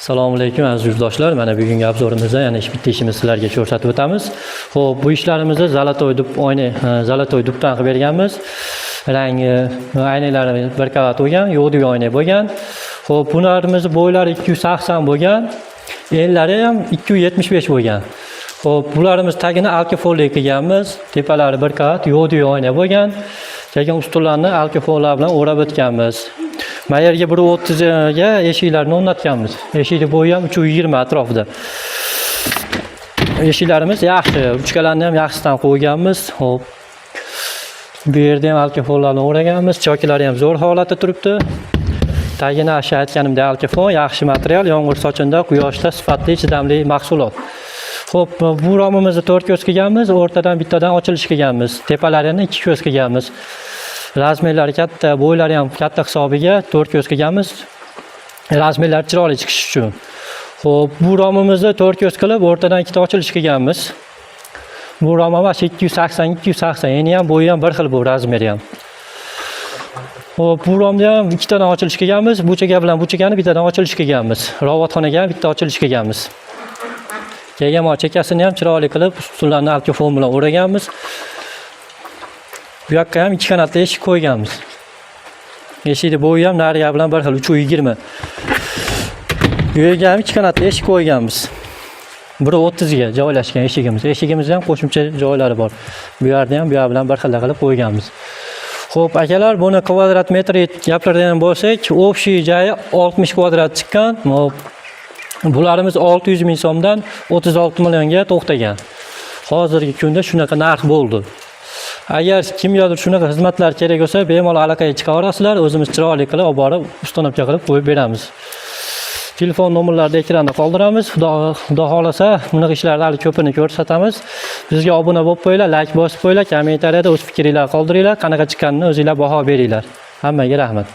Assalomu alaykum, aziz yurtdoshlar. Mana bugungi обзор imizda yana bitta ishimizni sizlarga ko'rsatib o'tamiz. Xo'p, bu ishlarimizni золотой dub oyna, золотой dubdan qilib berganmiz. Rangi, oynaklari bir qavat bo'lgan, yo'q oyna bo'lgan. Xo'p, bularimizni bo'ylari 280 bo'lgan, enlari ham 275 bo'lgan. Xo'p, bularimiz tagini alkafolli qilganmiz. Tepalari bir qavat yo'q oyna bo'lgan. Keyin ustunlarni alkafollar bilan o'rab o'tganmiz. Mana yerga 1.30 ga eshiklarni o'rnatganmiz. Eshikni bo'yi ham 3.20 atrofida. Eshiklarimiz yaxshi, ruchkalarni ham yaxshisidan qo'yganmiz. Xo'p. Bu yerda ham alkafollarni o'raganmiz. Chokilari ham zo'r holatda turibdi. Tagini shu aytganimdek alkafon, yaxshi material, yomg'ir sochinda, quyoshda sifatli, chidamli mahsulot. Xo'p, bu romimizni 4 ko'z qilganmiz, o'rtadan bittadan ochilish qilganmiz. Tepalarini 2 ko'z qilganmiz. Размер lari katta, bo'ylari ham katta hisobiga 4 ko'z qilganmiz. Размер lari chiroyli chiqishi uchun. Xo'p, bu romimizni 4 ko'z qilib, o'rtadan ikkita ochilish qilganmiz. Bu rom ham 280 280, eni ham bo'yi ham bir xil, bu размер i ham. Xo'p, bu romda ham ikkitadan ochilish qilganmiz. Bu cheka bilan bu chekani bittadan ochilish qilganmiz. Rovotxonaga ham bitta ochilish qilganmiz. Keyin mana chekasini ham chiroyli qilib, ustunlarni alkafon bilan o'raganmiz. Bu yoqqa ham ikki qanotli eshik qo'yganmiz. Eshikni bo'yi ham nariga bilan bir xil, 3.20. Bu yerga ham ikki qanotli eshik qo'yganmiz. 1.30 ga joylashgan eshigimiz. Eshigimizda ham qo'shimcha joylari bor. Bu yerda ham bu yoq bilan bir xil qilib qo'yganmiz. Xo'p, akalar, buni kvadrat metr gapiradigan bo'lsak, общий joyi 60 kvadrat chiqqan. Bularimiz 600 ming so'mdan 36 millionga to'xtagan. Hozirgi kunda shunaqa narx bo'ldi. Agar kimgadir shunaqa xizmatlar kerak bo'lsa, bemalol aloqaga chiqaverasizlar. O'zimiz chiroyli qilib olib borib, установка qilib qo'yib beramiz. Telefon nomerlarini ekranda qoldiramiz. Xudo xohlasa, bunaqa ishlarni hali ko'pini ko'rsatamiz. Bizga obuna bo'lib qo'yinglar, layk bosib qo'yinglar, kommentariyada o'z fikringlarni qoldiringlar, qanaqa chiqqanini o'zinglar baho beringlar. Hammaga rahmat.